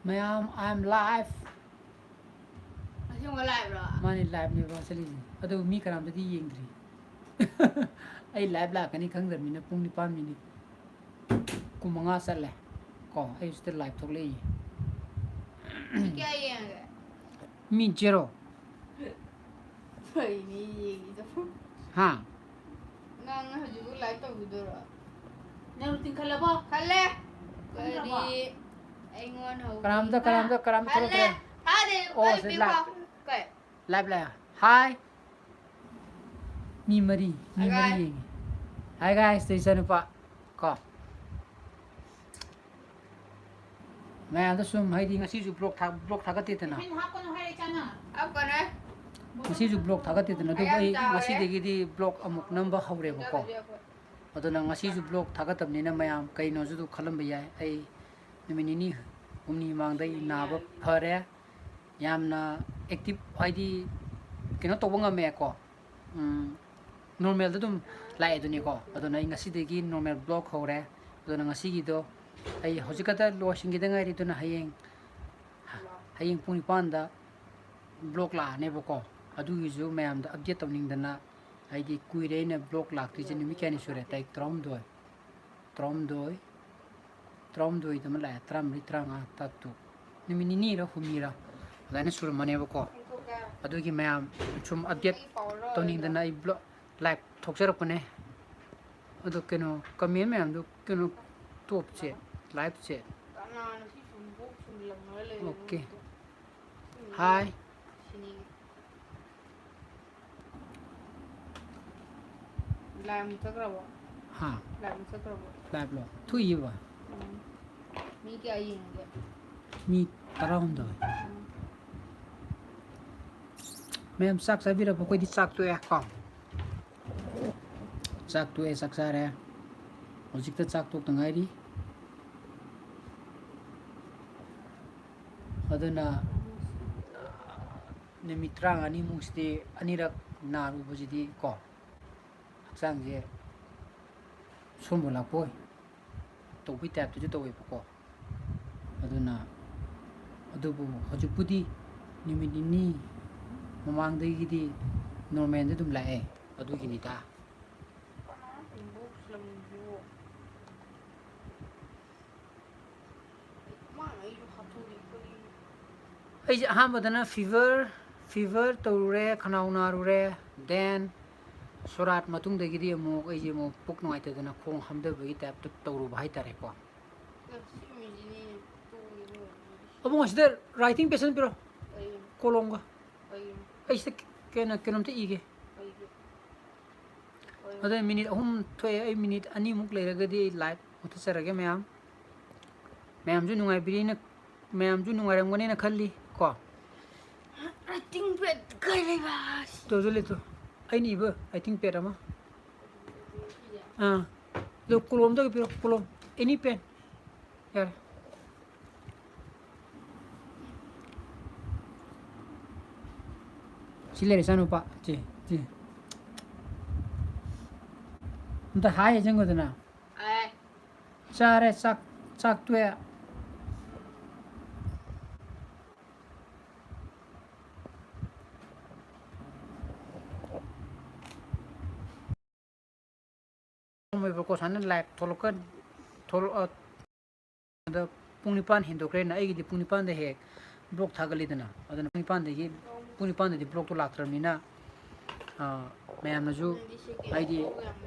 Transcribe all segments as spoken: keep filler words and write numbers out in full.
ꯃꯌꯥꯝ, I am live. ꯑꯁꯦꯡꯕ live ꯔꯣ? ꯃꯥꯅꯤ, live ꯅꯦꯕ ꯆꯠꯂꯤꯁꯦ꯫ ꯑꯗꯨ ꯃꯤ ꯀꯅꯥꯝꯇꯗꯤ ꯌꯦꯡꯗ꯭ꯔꯤ꯫ ꯑꯩ live ꯂꯥꯛꯀꯅꯤ ꯈꯪꯗ꯭ꯔꯕꯅꯤꯅ ꯄꯨꯡ ꯅꯤꯄꯥꯟ minute ꯀꯨꯟꯃꯉꯥ ꯆꯠꯂꯦ꯫ ꯀꯣ, ꯑꯩ ꯍꯧꯖꯤꯛꯇ live ꯊꯣꯛꯂꯛꯏ꯫ ꯃꯤ ꯀꯌꯥ ꯌꯦꯡꯉꯒꯦ? ꯃꯤ zero꯫ ꯀꯩꯅꯤ ꯌꯦꯡꯉꯤꯗꯣ? ꯍꯥ? ꯅꯪ ꯍꯧꯖꯤꯛꯐꯥꯎ live ꯇꯧꯈꯤꯗꯣꯏꯔꯣ? ꯅꯪ routine ꯈꯜꯂꯕꯣ? ꯈꯜꯂꯦ꯫ ꯈꯟꯈ꯭ꯔꯕꯣ? ꯀꯔꯤ? ꯑꯩꯉꯣꯟꯗ ꯍꯧ- ꯀꯅꯥꯝꯇ, ꯀꯅꯥꯝꯇ, ꯀꯅꯥꯝꯇ ꯈꯜꯂꯦ꯫ ꯊꯣꯛꯂꯛꯇ꯭ꯔꯦ꯫ ꯊꯥꯗꯦ꯫ ꯑꯣ, ꯀꯔꯤ ꯁꯤ ꯄꯤꯡ live꯫ ꯄꯥꯎ? ꯀꯩ? Live ꯂꯥꯛꯑꯦ꯫ Hi꯫ ꯃꯤ ꯃꯔꯤ, ꯃꯤ Hi, ꯃꯔꯤ guys꯫ ꯌꯦꯡꯉꯤ꯫ Hi guys, ꯇꯨ ꯏꯆꯥꯅꯨꯄꯥ꯫ ꯀꯣ꯫ ꯃꯌꯥꯝꯗ ꯁꯨꯝ ꯍꯥꯏꯗꯤ ꯉꯁꯤꯁꯨ vlog ꯊꯥ-, vlog ꯊꯥꯒꯠꯇꯦꯗꯅ꯫ Tiffin ꯍꯥꯞꯀꯅꯨ ꯍꯥꯏꯔꯦ ꯏꯆꯥꯅ꯫ ꯍꯥꯞꯀꯅꯦ꯫ ꯉꯁꯤꯁꯨ vlog ꯊꯥꯒꯠꯇꯦꯗꯅ꯫ ꯑꯗꯨꯕꯨ ꯌꯥꯝ ꯑꯩ ꯆꯥꯎꯔꯦ꯫ ꯉꯁꯤꯗꯒꯤꯗꯤ vlog ꯑꯃꯨꯛ ꯅꯝꯕ ꯍꯧꯔꯦꯕꯀꯣ꯫ ꯍꯧꯖꯤꯛ ꯑꯩꯈꯣꯏ꯫ ꯑꯗꯨꯅ ꯉꯁꯤꯁꯨ vlog ꯊꯥꯒꯠꯇꯕꯅꯤꯅ ꯃꯌꯥꯝ ꯀꯩꯅꯣꯁꯨ ꯑꯗꯨꯝ ꯈꯜꯂꯝꯕ ꯌꯥꯏ꯫ ꯑꯩ ꯅꯨꯃꯤꯠ ꯅꯤꯅꯤ ꯍꯨꯝꯅꯤ ꯃꯃꯥꯡꯗ ꯑꯩ ꯅꯥꯕ ꯐꯔꯦ꯫ ꯌꯥꯝꯅ active ꯍꯥꯏꯗꯤ ꯀꯩꯅꯣ ꯇꯧꯕ ꯉꯝꯃꯦꯀꯣ꯫ ꯎꯝ, normalꯗ ꯑꯗꯨꯝ ꯂꯥꯛꯑꯦ ꯑꯗꯨꯅꯤꯀꯣ꯫ ꯑꯗꯨꯅ ꯑꯩ ꯉꯁꯤꯗꯒꯤ normal vlog ꯍꯧꯔꯦ꯫ ꯑꯗꯨꯅ ꯉꯁꯤꯒꯤꯗꯣ ꯑꯩ ꯍꯧꯖꯤꯛ ꯈꯛꯇ ꯂꯣꯏꯁꯤꯟꯈꯤꯗ ꯉꯥꯏꯔꯤ꯫ ꯑꯗꯨꯅ ꯍꯌꯦꯡ, ꯍꯌꯦꯡ ꯄꯨꯡ ꯅꯤꯄꯥꯟꯗ vlog ꯂꯥꯛꯑꯅꯦꯕꯀꯣ꯫ ꯑꯗꯨꯒꯤꯁꯨ ꯃꯌꯥꯝꯗ update ꯇꯧꯅꯤꯡꯗꯅ, ꯍꯥꯏꯗꯤ ꯀꯨꯏꯔꯦ ꯑꯩꯅ vlog ꯂꯥꯛꯇ꯭ꯔꯤꯁꯦ, ꯅꯨꯃꯤꯠ ꯀꯌꯥꯅꯤ ꯁꯨꯔꯦ? ꯇꯥꯔꯤꯛ ꯇꯔꯥꯍꯨꯝꯗꯣꯏ, ꯇꯔꯥꯍꯨꯝꯗꯣꯏ, ꯇꯔꯥꯍꯨꯝꯗꯣꯏꯗ ꯑꯃ ꯂꯥꯛꯑꯦ, ꯇꯔꯥꯃꯔꯤ, ꯇꯔꯥꯃꯉꯥ, ꯇꯔꯥꯇꯔꯨꯛ, ꯅꯨꯃꯤꯠ ꯅꯤꯅꯤꯔ ꯍꯨꯝꯅꯤꯔ ꯑꯗꯨꯃꯥꯏꯅ ꯁꯨꯔꯝꯃꯅꯦꯕꯀꯣ꯫ ꯑꯗꯨꯒꯤ ꯃꯌꯥꯝ ꯁꯨꯝ update ꯇꯧꯅꯤꯡꯗꯅ ꯑꯩ vlog live ꯊꯣꯛꯆꯔꯛꯄꯅꯦ꯫ ꯑꯗꯣ ꯀꯩꯅꯣ comment ꯃꯌꯥꯝꯗꯣ ꯀꯩꯅꯣ ꯇꯣꯞꯁꯦ, liveꯁꯦ꯫ ꯀꯅꯥꯅꯣ ꯁꯤ ꯁꯨꯝ ꯕꯣꯛ ꯁꯨꯝ ꯂꯪꯉꯒ ꯂꯩꯔꯤꯗꯨꯕꯣ? Okay꯫ Hi꯫ ꯁꯤꯅꯤ꯫ Live ꯑꯃꯨꯛ ꯆꯠꯈ꯭ꯔꯕꯣ? ꯍꯥ? Live ꯑꯃꯨꯛ ꯆꯠꯈ꯭ꯔꯕꯣ? Liveꯂꯣ? ꯊꯣꯛꯏꯕ? ꯎꯝ꯫ ꯃꯤ ꯀꯌꯥ ꯌꯦꯡꯉꯒꯦ? ꯃꯤ ꯇꯔꯥꯍꯨꯝꯗꯣꯏ꯫ ꯃꯌꯥꯝ ꯆꯥꯛ ꯆꯥꯕꯤꯔꯕ? ꯑꯩꯈꯣꯏꯗꯤ ꯆꯥꯛ ꯇꯣꯛꯑꯦ ꯀꯣ꯫ ꯆꯥꯛ ꯇꯣꯛꯑꯦ, ꯆꯥꯛ ꯆꯥꯔꯦ꯫ ꯍꯧꯖꯤꯛꯇ ꯆꯥꯛ ꯇꯣꯛꯇ ꯉꯥꯏꯔꯤ꯫ ꯑꯗꯨꯅ ꯅꯨꯃꯤꯠ ꯇꯔꯥꯃꯉꯥꯅꯤꯃꯨꯛꯁꯤꯗꯤ ꯑꯅꯤꯔꯛ ꯅꯥꯔꯨꯕꯁꯤꯗꯤ ꯀꯣ, ꯍꯛꯆꯥꯡꯁꯦ ꯁꯣꯟꯕ ꯂꯥꯛꯄ ꯑꯣꯏ ꯇꯧꯕꯩ typeꯇꯁꯨ ꯇꯧꯋꯦꯕꯀꯣ꯫ ꯑꯗꯨꯅ ꯑꯗꯨꯕꯨ ꯍꯧꯖꯤꯛꯄꯨꯗꯤ ꯅꯨꯃꯤꯠ ꯅꯤꯅꯤ ꯃꯃꯥꯡꯗꯒꯤꯗꯤ normalꯗ ꯑꯗꯨꯝ ꯂꯥꯛꯑꯦ꯫ ꯑꯗꯨꯒꯤꯅꯤꯗ꯫ ꯑꯩꯁꯦ ꯑꯍꯥꯟꯕꯗꯅ fever, fever ꯇꯧꯔꯨꯔꯦ, ꯈꯅꯥꯎ ꯅꯥꯔꯨꯔꯦ, then ꯁꯣꯔꯥꯠ ꯃꯇꯨꯡꯗꯒꯤꯗꯤ ꯑꯃꯨꯛ ꯑꯩꯁꯦ ꯑꯃꯨꯛ ꯄꯨꯛ ꯅꯨꯡꯉꯥꯏꯇꯗꯅ ꯈꯣꯡ ꯍꯥꯝꯊꯕꯒꯤ typeꯇ ꯇꯧꯔꯨꯕ ꯍꯥꯏꯇꯥꯔꯦꯀꯣ꯫ ꯑꯕꯨꯡꯉꯣ, ꯁꯤꯗ writing pad ꯑꯃ ꯄꯤꯔꯣ꯫ ꯀꯣꯂꯣꯝꯒ꯫ ꯑꯩ ꯁꯤꯗ ꯀꯩꯅꯣ, ꯀꯩꯅꯣꯝꯇ ꯏꯒꯦ꯫ ꯑꯗꯣ ꯃꯤꯅꯤꯠ ꯑꯍꯨꯝ ꯊꯣꯛꯑꯦ, ꯑꯩ ꯃꯤꯅꯤꯠ ꯑꯅꯤꯃꯨꯛ ꯂꯩꯔꯒꯗꯤ ꯑꯩ live ꯃꯨꯊꯠꯆꯔꯒꯦ ꯃꯌꯥꯝ꯫ ꯃꯌꯥꯝꯁꯨ ꯅꯨꯡꯉꯥꯏꯕꯤꯔꯤꯅ, ꯃꯌꯥꯝꯁꯨ ꯅꯨꯡꯉꯥꯏꯔꯝꯒꯅꯦꯅ ꯈꯜꯂꯤ ꯀꯣ꯫ Writing pad ꯀꯥꯏ ꯂꯩꯕ? ꯇꯣ, ꯑꯗꯨ ꯂꯩꯇꯣ꯫ ꯑꯩꯅ ꯏꯕ writing pad ꯑꯃ꯫ ꯑꯥ꯫ ꯑꯗꯣ ꯀꯣꯂꯣꯝꯗ ꯄꯤꯔꯣ, ꯀꯣꯂꯣꯝ꯫ Any pen꯫ ꯌꯥꯔꯦ꯫ ꯁꯤ ꯂꯩꯔꯦ, ꯏꯆꯥꯅꯨꯄꯥ꯫ ꯁꯤ, ꯁꯤ꯫ ꯑꯝꯇ ꯍꯥꯏ ꯆꯪꯉꯨꯗꯅ꯫ ꯆꯥꯔꯦ, ꯆꯥꯛ, ꯆꯥꯛ ꯇꯣꯛꯑꯦ꯫ ꯉꯝꯃꯣꯏꯕꯀꯣ, ꯁꯨꯃꯥꯏꯅ live ꯊꯣꯛꯂꯛꯀ-, ꯊꯣꯛꯂꯛ-, ꯑ, ꯑꯗ ꯄꯨꯡ ꯅꯤꯄꯥꯟ ꯍꯦꯟꯗꯣꯛꯈ꯭ꯔꯦꯅ, ꯑꯩꯒꯤꯗꯤ ꯄꯨꯡ ꯅꯤꯄꯥꯟꯗ ꯍꯦꯛ vlog ꯊꯥꯒꯠꯂꯤꯗꯅ, ꯑꯗꯨꯅ ꯄꯨꯡ ꯅꯤꯄꯥꯟꯗꯒꯤ, ꯄꯨꯡ ꯅꯤꯄꯥꯟꯗꯗꯤ vlogꯇꯣ ꯂꯥꯛꯇ꯭ꯔꯕꯅꯤꯅ, ꯑ, ꯃꯌꯥꯝꯅꯁꯨ ꯍꯥꯏꯗꯤ,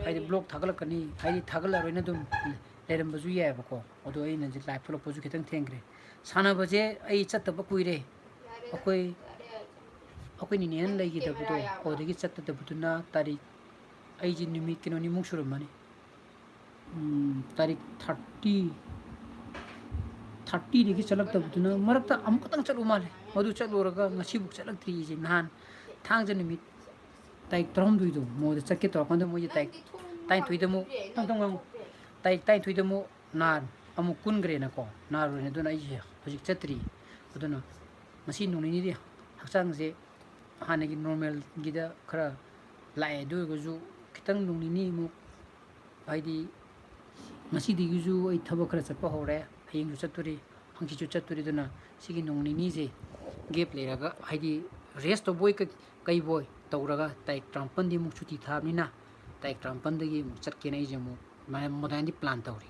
ꯍꯥꯏꯗꯤ vlog ꯊꯥꯒꯠꯂꯛꯀꯅꯤ, ꯍꯥꯏꯗꯤ ꯊꯥꯒꯠꯂꯔꯣꯏꯅ ꯑꯗꯨꯝ ꯂꯩꯔꯝꯕꯁꯨ ꯌꯥꯏꯑꯕꯀꯣ꯫ ꯑꯗꯣ ꯑꯩꯅ ꯍꯧꯖꯤꯛ live ꯊꯣꯛꯂꯛꯄꯁꯨ ꯈꯤꯇꯪ ꯊꯦꯡꯈ꯭ꯔꯦ꯫ ꯁꯥꯟꯅꯕꯁꯦ ꯑꯩ ꯆꯠꯇꯕ ꯀꯨꯏꯔꯦ꯫ ꯑꯩꯈꯣꯏ, ꯑꯩꯈꯣꯏ ꯅꯤꯅꯦꯅ ꯂꯩꯈꯤꯗꯕꯗꯣ, ꯑꯗꯨꯗꯒꯤ ꯆꯠꯇꯗꯕꯗꯨꯅ ꯇꯥꯔꯤꯛ, ꯑꯩꯁꯦ ꯅꯨꯃꯤꯠ ꯀꯩꯅꯣꯅꯤꯃꯨꯛ ꯁꯨꯔꯝꯃꯅꯤ꯫ ꯎꯝ, ꯇꯥꯔꯤꯛ thirty, thirtyꯗꯒꯤ ꯆꯠꯂꯛꯇꯕꯗꯨꯅ ꯃꯔꯛꯇ ꯑꯃꯨꯛꯈꯛꯇꯪ ꯆꯠꯂꯨ ꯃꯥꯜꯂꯦ꯫ ꯃꯗꯨ ꯆꯠꯂꯨꯔꯒ ꯉꯁꯤꯕꯨꯛ ꯆꯠꯂꯛꯇ꯭ꯔꯤ ꯑꯩꯁꯦ꯫ ꯅꯍꯥꯟ ꯊꯥꯡꯖ ꯅꯨꯃꯤꯠ ꯇꯥꯔꯤꯛ ꯇꯔꯥꯍꯨꯝꯗꯣꯏꯗꯣ ꯃꯣꯏꯗ ꯆꯠꯀꯦ ꯇꯧꯔꯀꯥꯟꯗ ꯃꯣꯏꯁꯦ ꯇꯥꯔꯤꯛ ꯇꯔꯥꯅꯤꯊꯣꯏꯗ ꯑꯃꯨꯛ, ꯑꯝꯇꯪ ꯉꯥꯡꯉꯨ꯫ ꯇꯥꯔꯤꯛ ꯇꯔꯥꯅꯤꯊꯣꯏꯗ ꯑꯃꯨꯛ ꯅꯥ-, ꯑꯃꯨꯛ ꯀꯨꯟꯈ꯭ꯔꯦꯅꯀꯣ, ꯅꯥꯔꯨꯔꯦꯅ꯫ ꯑꯗꯨꯅ ꯑꯩꯁꯦ ꯍꯧꯖꯤꯛ ꯆꯠꯇ꯭ꯔꯤ꯫ ꯑꯗꯨꯅ ꯉꯁꯤ ꯅꯣꯡ ꯅꯤꯅꯤꯗꯤ ꯍꯛꯆꯥꯡꯁꯦ ꯍꯥꯟꯅꯒꯤ normalꯒꯤꯗ ꯈꯔ ꯂꯥꯛꯑꯦ꯫ ꯑꯗꯨ ꯑꯣꯏꯔꯒꯁꯨ ꯈꯤꯇꯪ ꯅꯣꯡ ꯅꯤꯅꯤꯃꯨꯛ, ꯍꯥꯏꯗꯤ ꯉꯁꯤꯗꯒꯤꯁꯨ ꯑꯩ ꯊꯕꯛ ꯈꯔ ꯆꯠꯄ ꯍꯧꯔꯦ, ꯍꯌꯦꯡꯁꯨ ꯆꯠꯇꯣꯔꯤ꯫ ꯍꯪꯆꯤꯠꯁꯨ ꯆꯠꯇꯣꯔꯤ꯫ ꯑꯗꯨꯅ ꯁꯤꯒꯤ ꯅꯣꯡ ꯅꯤꯅꯤꯁꯦ gap ꯂꯩꯔꯒ, ꯍꯥꯏꯗꯤ rest ꯇꯧꯕꯣꯏ ꯀ-, ꯀꯩꯕꯣꯏ ꯇꯧꯔꯒ, ꯇꯥꯔꯤꯛ ꯇꯔꯥꯃꯥꯄꯟꯗꯤ ꯑꯃꯨꯛ ꯁꯨꯇꯤ ꯊꯥꯕꯅꯤꯅ, ꯇꯥꯔꯤꯛ ꯇꯔꯥꯃꯥꯄꯟꯗꯒꯤ ꯑꯃꯨꯛ ꯆꯠꯀꯦꯅ ꯑꯩꯁꯦ ꯑꯃꯨꯛ ꯑꯗꯨꯃꯥꯏꯅ, ꯑꯗꯨꯃꯥꯏꯅꯗꯤ plan ꯇꯧꯔꯤ꯫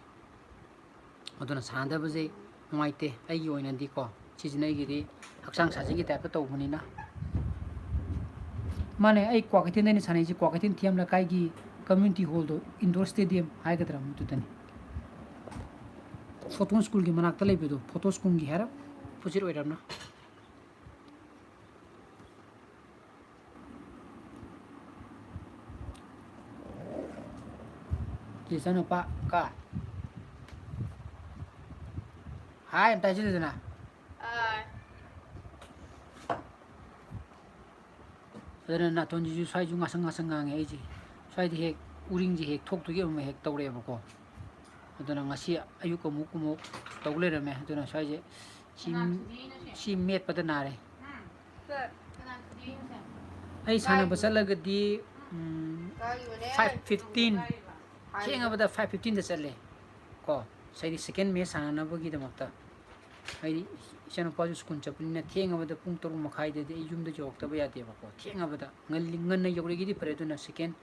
ꯑꯗꯨꯅ ꯁꯥꯟꯅꯗꯕꯁꯦ ꯅꯨꯡꯉꯥꯏꯇꯦ ꯑꯩꯒꯤ ꯑꯣꯏꯅꯗꯤꯀꯣ꯫ ꯁꯤꯁꯤꯅ ꯑꯩꯒꯤꯗꯤ ꯍꯛꯆꯥꯡ ꯁꯥꯖꯦꯜꯒꯤ type ꯇ ꯇꯧꯕꯅꯤꯅ꯫ ꯃꯥꯅꯦ, ꯑꯩ ꯀ꯭ꯋꯥꯀꯩꯊꯦꯜꯗꯅꯤ ꯁꯥꯟꯅꯩꯁꯦ, ꯀ꯭ꯋꯥꯀꯩꯊꯦꯜ ꯊꯤꯌꯥꯝ ꯂꯩꯀꯥꯏꯒꯤ community hall ꯗꯣ, indoor stadium ꯍꯥꯏꯒꯗ꯭ꯔꯥ, ꯃꯗꯨꯗꯅꯤ꯫ Photon School ꯒꯤ ꯃꯅꯥꯛꯇ ꯂꯩꯕꯗꯣ, Photon School ꯒꯤ ꯍꯦꯛ opposite ꯑꯣꯏꯔꯝꯅ꯫ ꯏꯆꯥꯅꯨꯄꯥ ꯀ ꯍꯥꯏ ꯑꯝꯇ ꯍꯥꯏꯖꯤꯜꯂꯨꯗꯅ꯫ ꯑꯗꯨꯅ ꯅꯥꯇꯣꯟꯁꯤꯁꯨ ꯁ꯭ꯋꯥꯏꯁꯨ ꯉꯥꯁꯪ ꯉꯥꯁꯪ ꯉꯥꯡꯉꯦ ꯑꯩꯁꯦ꯫ ꯁ꯭ꯋꯥꯏꯗ ꯍꯦꯛ ꯎꯔꯤꯡꯁꯦ ꯍꯦꯛ ꯊꯣꯛꯇꯣꯏꯒꯤ ꯑꯃ ꯍꯦꯛ ꯇꯧꯔꯛꯑꯦꯕꯀꯣ꯫ ꯑꯗꯨꯅ ꯉꯁꯤ ꯑꯌꯨꯛ ꯑꯃꯨꯛ ꯑꯃꯨꯛ ꯇꯧ ꯂꯩꯔꯝꯃꯦ꯫ ꯑꯗꯨꯅ ꯁ꯭ꯋꯥꯏꯁꯦ ꯁꯤ, ꯁꯤ ꯃꯦꯠꯄꯗ ꯅꯥꯔꯦ꯫ ꯑꯩ ꯁꯥꯟꯅꯕ ꯆꯠꯂꯒꯗꯤ, ꯎꯝ, five fifteen, ꯊꯦꯡꯉꯕꯗ five fifteen ꯗ ꯆꯠꯂꯦ ꯀꯣ꯫ ꯉꯁꯥꯏꯗꯤ second match ꯁꯥꯟꯅꯅꯕꯒꯤꯗꯃꯛꯇ꯫ ꯍꯥꯏꯗꯤ ꯏꯆꯥꯅꯨꯄꯥꯁꯨ school ꯆꯠꯄꯅꯤꯅ ꯊꯦꯡꯉꯕꯗ ꯄꯨꯡ ꯇꯔꯨꯛ ꯃꯈꯥꯏꯗꯗꯤ ꯑꯩ ꯌꯨꯝꯗ ꯌꯧꯔꯛꯇꯕ ꯌꯥꯗꯦꯕꯀꯣ꯫ ꯊꯦꯡꯉꯕꯗ, ꯉꯜꯂꯤ-, ꯉꯟꯅ ꯌꯧꯔꯛꯏꯒꯤꯗꯤ ꯐꯔꯦ꯫ ꯑꯗꯨꯅ second,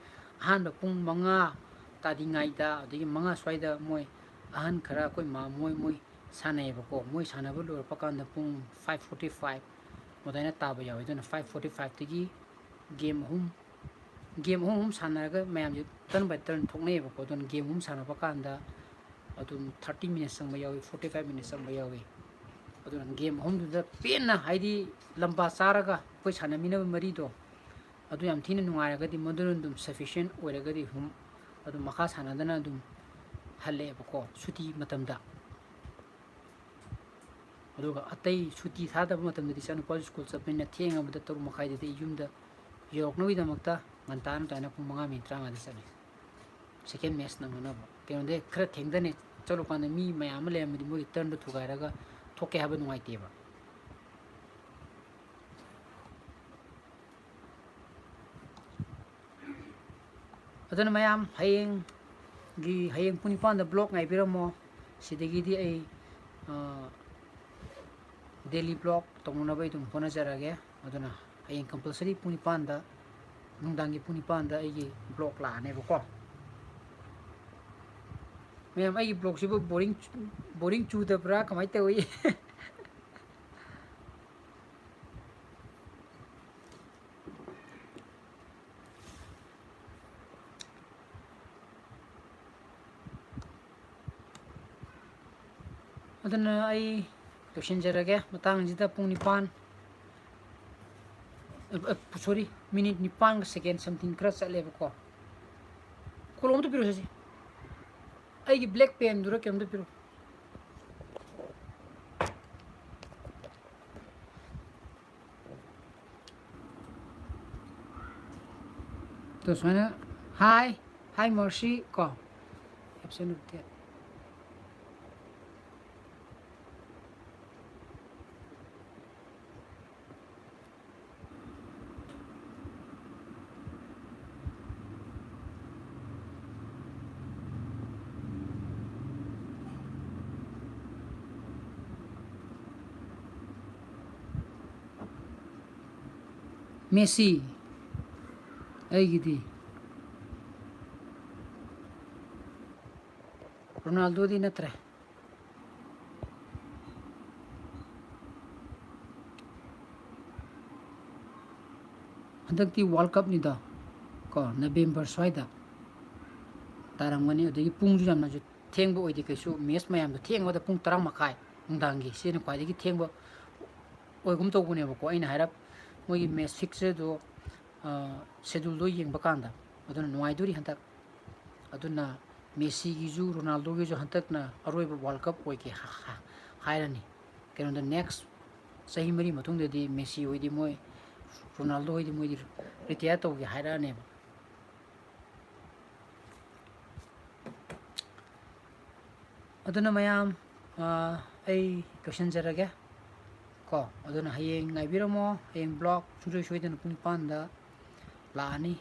ꯑꯍꯥꯟꯕ ꯄꯨꯡ ꯃꯉꯥ ꯇꯥꯗ꯭ꯔꯤꯉꯩꯗ, ꯑꯗꯒꯤ ꯃꯉꯥ ꯁ꯭ꯋꯥꯏꯗ ꯃꯣꯏ ꯑꯍꯟ ꯈꯔ, ꯑꯩꯈꯣꯏ ꯃꯥ ꯃꯣꯏ, ꯃꯣꯏ ꯁꯥꯟꯅꯩꯌꯦꯕꯀꯣ꯫ ꯃꯣꯏ ꯁꯥꯟꯅꯕ ꯂꯣꯏꯔꯛꯄ ꯀꯥꯟꯗ ꯄꯨꯡ five forty five ꯑꯗꯨꯃꯥꯏꯅ ꯇꯥꯕ ꯌꯥꯎꯋꯦ꯫ ꯑꯗꯨꯅ five forty five ꯇꯒꯤ game ꯑꯍꯨꯝ, game ꯑꯍꯨꯝ ꯑꯍꯨꯝ ꯁꯥꯟꯅꯔꯒ ꯃꯌꯥꯝꯁꯦ turn by turn ꯊꯣꯛꯅꯩꯌꯦꯕꯀꯣ꯫ ꯑꯗꯨꯅ game ꯑꯍꯨꯝ ꯁꯥꯟꯅꯕ ꯀꯥꯟꯗ ꯑꯗꯨꯝ thirty minutes ꯆꯪꯕ ꯌꯥꯎꯏ, forty five minutes ꯆꯪꯕ ꯌꯥꯎꯏ꯫ ꯑꯗꯨꯅ game ꯑꯍꯨꯝꯗꯨꯗ ꯄꯦꯟꯅ, ꯍꯥꯏꯗꯤ ꯂꯝꯕꯥ ꯆꯥꯔꯒ ꯑꯩꯈꯣꯏ ꯁꯥꯟꯅꯃꯤꯟꯅꯕ ꯃꯔꯤꯗꯣ, ꯑꯗꯨ ꯌꯥꯝ ꯊꯤꯅ ꯅꯨꯡꯉꯥꯏꯔꯒꯗꯤ, ꯃꯗꯨꯅ ꯑꯗꯨꯝ sufficient ꯑꯣꯏꯔꯒꯗꯤ ꯑꯗꯨꯝ, ꯑꯗꯨꯝ ꯃꯈꯥ ꯁꯥꯟꯅꯗꯅ ꯑꯗꯨꯝ ꯍꯜꯂꯛꯑꯦꯕꯀꯣ, ꯁꯨꯇꯤ ꯃꯇꯝꯗ꯫ ꯑꯗꯨꯒ ꯑꯇꯩ ꯁꯨꯇꯤ ꯊꯥꯗꯕ ꯃꯇꯝꯗꯗꯤ ꯏꯆꯥꯅꯨꯄꯥꯁꯨ school ꯆꯠꯄꯅꯤꯅ ꯊꯦꯡꯉꯕꯗ ꯇꯔꯨꯛ ꯃꯈꯥꯏꯗꯗꯤ ꯌꯨꯝꯗ ꯌꯧꯔꯛꯅꯕꯒꯤꯗꯃꯛꯇ ꯉꯟꯇꯥꯅ ꯑꯗꯨꯃꯥꯏꯅ ꯄꯨꯡ ꯃꯉꯥ minute ꯇꯔꯥꯃꯉꯥꯗ ꯆꯠꯂꯤ꯫ Second match ꯅꯪꯅꯅꯕ꯫ ꯀꯩꯅꯣꯗꯤ ꯈꯔ ꯊꯦꯡꯊꯅ ꯆꯠꯂꯨꯀꯥꯟꯗ ꯃꯤ ꯃꯌꯥꯝ ꯑꯃ ꯂꯩꯔꯝꯃꯗꯤ ꯃꯣꯏꯒꯤ turn ꯗꯣ ꯊꯨꯒꯥꯏꯔꯒ ꯊꯣꯛꯀꯦ ꯍꯥꯏꯕ ꯅꯨꯡꯉꯥꯏꯇꯦꯕ꯫ ꯑꯗꯨꯅ ꯃꯌꯥꯝ ꯍꯌꯦꯡꯒꯤ, ꯍꯌꯦꯡ ꯄꯨꯡ ꯅꯤꯄꯥꯟꯗ vlog ꯉꯥꯏꯕꯤꯔꯝꯃꯣ꯫ ꯁꯤꯗꯒꯤꯗꯤ ꯑꯩ, ꯑ, daily vlog ꯇꯧꯅꯅꯕ ꯑꯩ ꯑꯗꯨꯝ ꯍꯣꯠꯅꯖꯔꯒꯦ꯫ ꯑꯗꯨꯅ ꯍꯌꯦꯡ compulsory ꯄꯨꯡ ꯅꯤꯄꯥꯟꯗ, ꯅꯨꯡꯗꯥꯡꯒꯤ ꯄꯨꯡ ꯅꯤꯄꯥꯟꯗ ꯑꯩꯒꯤ vlog ꯂꯥꯛꯑꯅꯦꯕꯀꯣ꯫ ꯃꯌꯥꯝ, ꯑꯩꯒꯤ vlogꯁꯤꯕꯨ boring, boring ꯆꯨꯗꯕ꯭ꯔꯥ? ꯀꯃꯥꯏꯅ ꯇꯧꯏ? ꯑꯗꯨꯅ ꯑꯩ ꯂꯣꯏꯁꯤꯟꯖꯔꯒꯦ꯫ ꯃꯇꯥꯡꯁꯤꯗ ꯄꯨꯡ ꯅꯤꯄꯥꯟ, ꯑ, ꯑ, sorry, minute ꯅꯤꯄꯥꯟꯒ second something ꯈꯔ ꯆꯠꯂꯦꯕꯀꯣ꯫ ꯀꯣꯂꯣꯝ ꯑꯝꯇ ꯄꯤꯔꯛꯑꯣ ꯁꯦ꯫ ꯑꯩꯒꯤ black penꯗꯨꯔ ꯀꯩꯅꯣꯝꯇ ꯄꯤꯔꯛꯑꯣ꯫ ꯑꯗꯣ ꯁꯨꯃꯥꯏꯅ, hi, hi Mercy ꯀꯣ, absent of date꯫ ꯃꯦꯁꯤ, ꯑꯩꯒꯤꯗꯤ꯫ ꯔꯣꯅꯥꯜꯗꯣꯗꯤ ꯅꯠꯇ꯭ꯔꯦ꯫ ꯍꯟꯗꯛꯇꯤ World Cupꯅꯤꯗꯣ ꯀꯣ, November ꯁ꯭ꯋꯥꯏꯗ ꯇꯥꯔꯝꯒꯅꯤ꯫ ꯑꯗꯒꯤ ꯄꯨꯡꯁꯨ ꯌꯥꯝꯅꯁꯨ ꯊꯦꯡꯕ ꯑꯣꯏꯗꯦ ꯀꯩꯁꯨ꯫ Match ꯃꯌꯥꯝꯗꯣ ꯊꯦꯡꯕꯗ ꯄꯨꯡ ꯇꯔꯥ ꯃꯈꯥꯏ ꯅꯨꯡꯗꯥꯡꯒꯤ, ꯁꯤꯅ ꯈ꯭ꯋꯥꯏꯗꯒꯤ ꯊꯦꯡꯕ ꯑꯣꯏꯒꯨꯝ ꯇꯧꯕꯅꯦꯕꯀꯣ꯫ ꯑꯩꯅ ꯍꯥꯏꯔꯞ ꯃꯣꯏꯒꯤ match fixtureꯗꯣ, ꯑ, scheduleꯗꯣ ꯌꯦꯡꯕ ꯀꯥꯟꯗ꯫ ꯑꯗꯨꯅ ꯅꯨꯡꯉꯥꯏꯗꯣꯔꯤ ꯍꯟꯗꯛ꯫ ꯑꯗꯨꯅ ꯃꯦꯁꯤꯒꯤꯁꯨ ꯔꯣꯅꯥꯜꯗꯣꯒꯤꯁꯨ ꯍꯟꯗꯛꯅ ꯑꯔꯣꯏꯕ World Cup ꯑꯣꯏꯒꯦ ꯍꯥ-, ꯍꯥ-, ꯍꯥꯏꯔꯅꯤ꯫ ꯀꯩꯅꯣꯗ next ꯆꯍꯤ ꯃꯔꯤ ꯃꯇꯨꯡꯗꯗꯤ ꯃꯦꯁꯤ ꯍꯣꯏꯗꯤ ꯃꯣꯏ, ꯔꯣꯅꯥꯜꯗꯣ ꯍꯣꯏꯗꯤ ꯃꯣꯏꯗꯤ retire ꯇꯧꯒꯦ ꯍꯥꯏꯔꯛꯑꯅꯦꯕ꯫ ꯑꯗꯨꯅ ꯃꯌꯥꯝ, ꯑ, ꯑꯩ ꯂꯣꯏꯁꯤꯟꯖꯔꯒꯦ ꯀꯣ꯫ ꯑꯗꯨꯅ ꯍꯌꯦꯡ ꯉꯥꯏꯕꯤꯔꯝꯃꯣ꯫ ꯍꯌꯦꯡ vlog ꯁꯨꯡꯁꯣꯏ ꯁꯣꯏꯗꯅ ꯄꯨꯡ ꯅꯤꯄꯥꯟꯗ ꯂꯥꯛꯑꯅꯤ꯫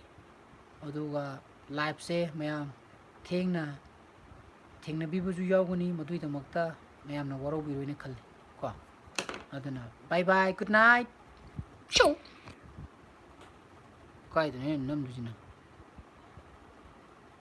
ꯑꯗꯨꯒ liveꯁꯦ ꯃꯌꯥꯝ ꯊꯦꯡꯅ ꯊꯦꯡꯅꯕꯤꯕꯁꯨ ꯌꯥꯎꯒꯅꯤ, ꯃꯗꯨꯒꯤꯗꯃꯛꯇ ꯃꯌꯥꯝꯅ ꯋꯥꯔꯧꯕꯤꯔꯣꯏꯅ ꯈꯜꯂꯤ ꯀꯣ꯫ ꯑꯗꯨꯅ bye bye, good night. ꯁꯨ꯫ ꯀꯥꯏꯗꯅꯣ ꯑꯩꯅ ꯅꯝꯗꯣꯏꯁꯤꯅ?